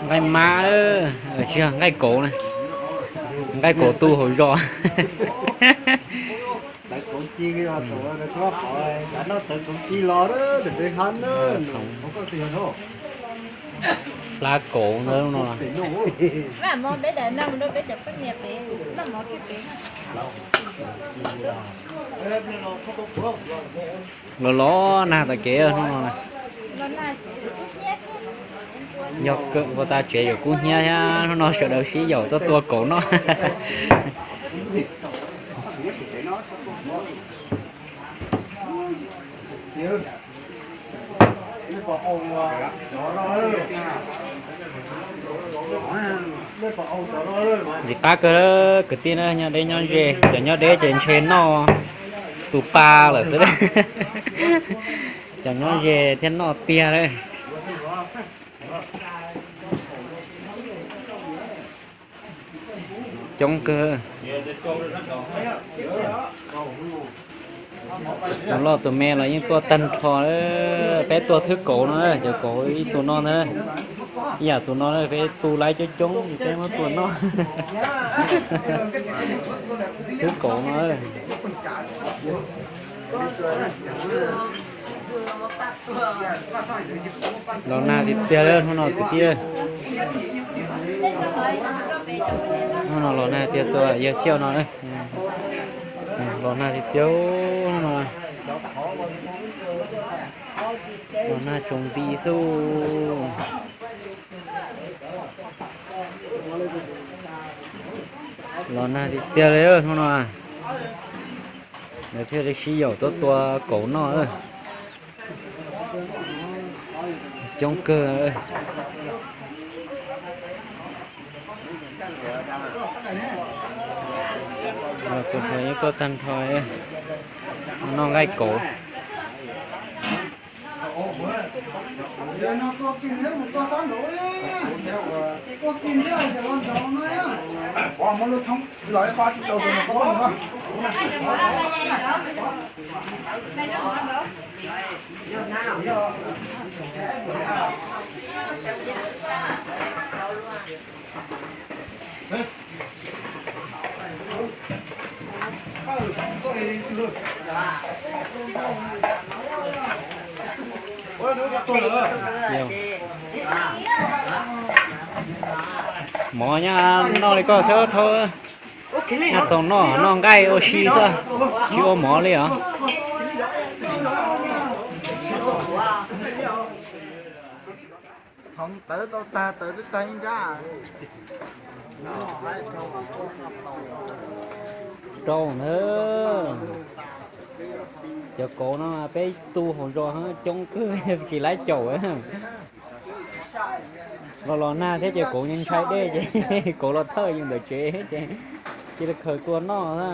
Nqaij mab, tsis yog nqaij kauv na, nqaij kauv tu hauv zos. Plab kauv ntawd no. Los los nag tom kev hnub no. Yog kawm npua tas tsev yuav kub hnyiab thiab, hnub no sawv daws sib yaum tuaj tua kauv noj. Ntxim qab kawg kwv tij na, nyob deb nyob ze, cov nyob deb ces ntshe noj tus pa lawm xwb. Cov nyob ze thiaj noj tiag lawm. Coob kawg. Tus loj tus me los yeej tuaj tag nrho. Peb tuaj thwb kauv no, cov kauv ib tug no ntag, ib yam tus no peb tu laib coob coob peb muab tua noj. Thwb kauv no. Los nag tiag tiag hnub no kwv tij. Hnub no los nag tiag tiag, yawg Xiauj no. Los nag tiag tiag hnub no. Los nag tsoos nti xwb. Los nag tiag tiag li hnub no. Lawv thiaj li sib yaum tuaj tua kauv noj. Coob kawg. Los tus hluas yeej tuaj tag nrho noj nqaij kauv. Mov nyob noj li koj xwb thaub. Nyob txog noj noj nqaij ua si xwb, tsis ua mov li os. Rau na, cov kauv no peb tu hauv zos coob kawg tsis laib caum. Los los nag thiab ces kauv ntshai dej ces kauv los thawj yus ntawm tsev ces cia li khaws tua noj na.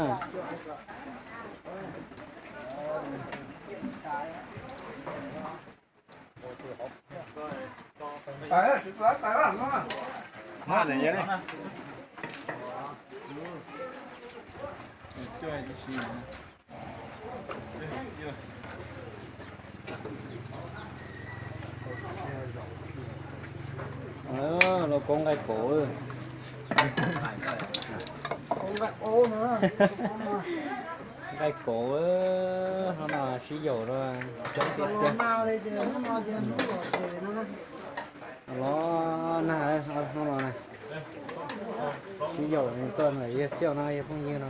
Los kauv nqaij kauv. Nqaij kauv, hnub no sib yaum los coob tiag tiag. Los nag hnub no na, sib yaum tuaj ntawm yawg Xiauj no, yawg phooj ywg no.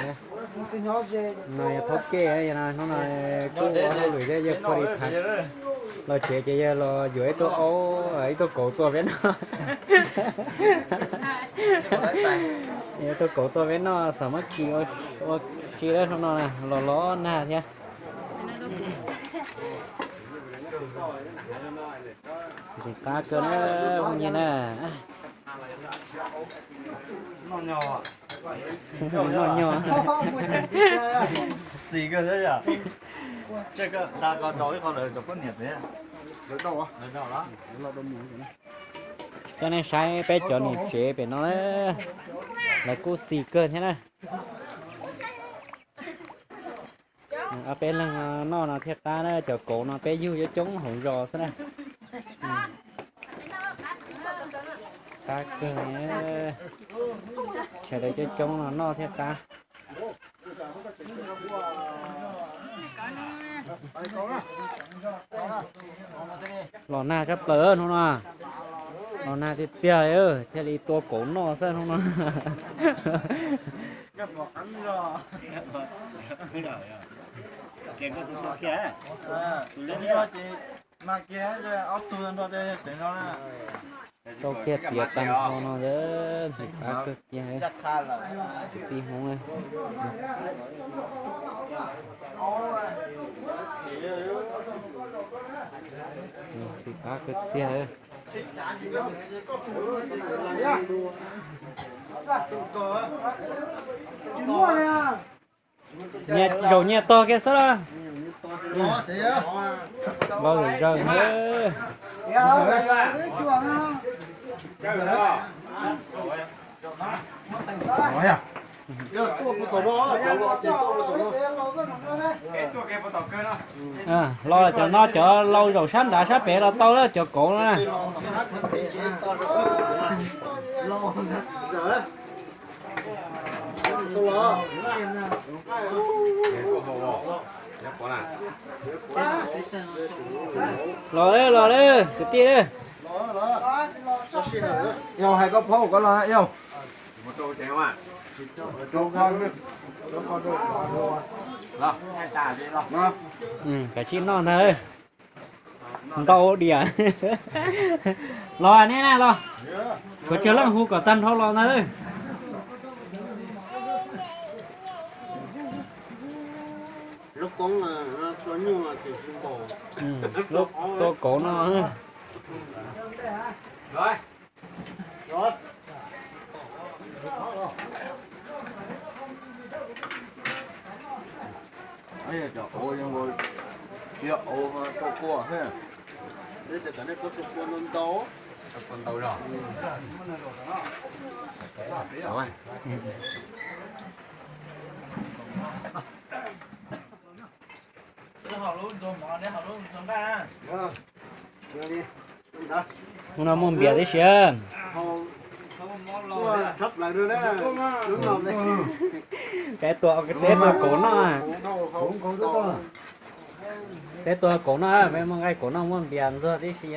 No yog thaub kej, hnub no kuj ua hauj lwm thiab yawg Phua Lis Thaiv los tsev ces yawg los yuav ib tug aub, ib tug kauv tua peb noj. Ib tug kauv tua peb noj xam mab kis ua si lawm hnub no los los nag thiab. Ntxim qab kawg na, phooj ywg na. Noj nyuag. Xis kawg thiab yom. Tseg koj nqa ko rau ib qho lawm rau poj niam pem. Coj nej saib peb cov niam tsev pem no, lawv kuj xis kawg thiab na. Ob peb leeg noj no thiaj qab na, cov kauv no peb yug coob coob hauv zos xwb na. Qab kawg, sawv daws coob coob no noj thiaj qab. Los nag tshaj plaws hnub no, los nag tiag tiag li, thiaj li tua kauv noj xwb hnub no. Tau kiag tiav tag nrho no ntxim qab kawg kiag, kwv tij Hmoob. Ntxim qab kawg kiag. Nyias zaum nyias tog kiag xwb las. Los zaum na. Los cov no cov laus zaum sab nrad sab pem los tau lawm cov kauv no na. Los lawm, los lawm kwv tij. Yog hais koj phob koj los yog. Kav tsij noj ntag. Ntau diam. Los nej na los. Tshuav tsawg leej hu kom tag nrho los ntag. Tua kauv no. Cov auv, cov auv rau kua thiab. Neb tias nej rau kua ntau ntau. Hnub no muaj npias tib si. Peb tua, peb tua kauv noj. Peb tua kauv noj, peb muaj nqaij kauv noj, muaj npias ntxuag tib si.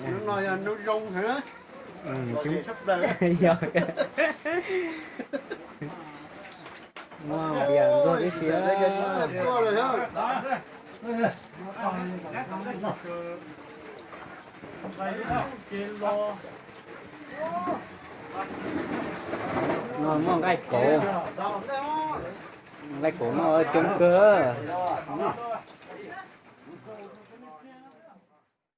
Hnub no yog hnub zoo heev. Muaj npias ntxuag tib si. No muaj nqaij kauv, nqaij kauv noj coob kawg.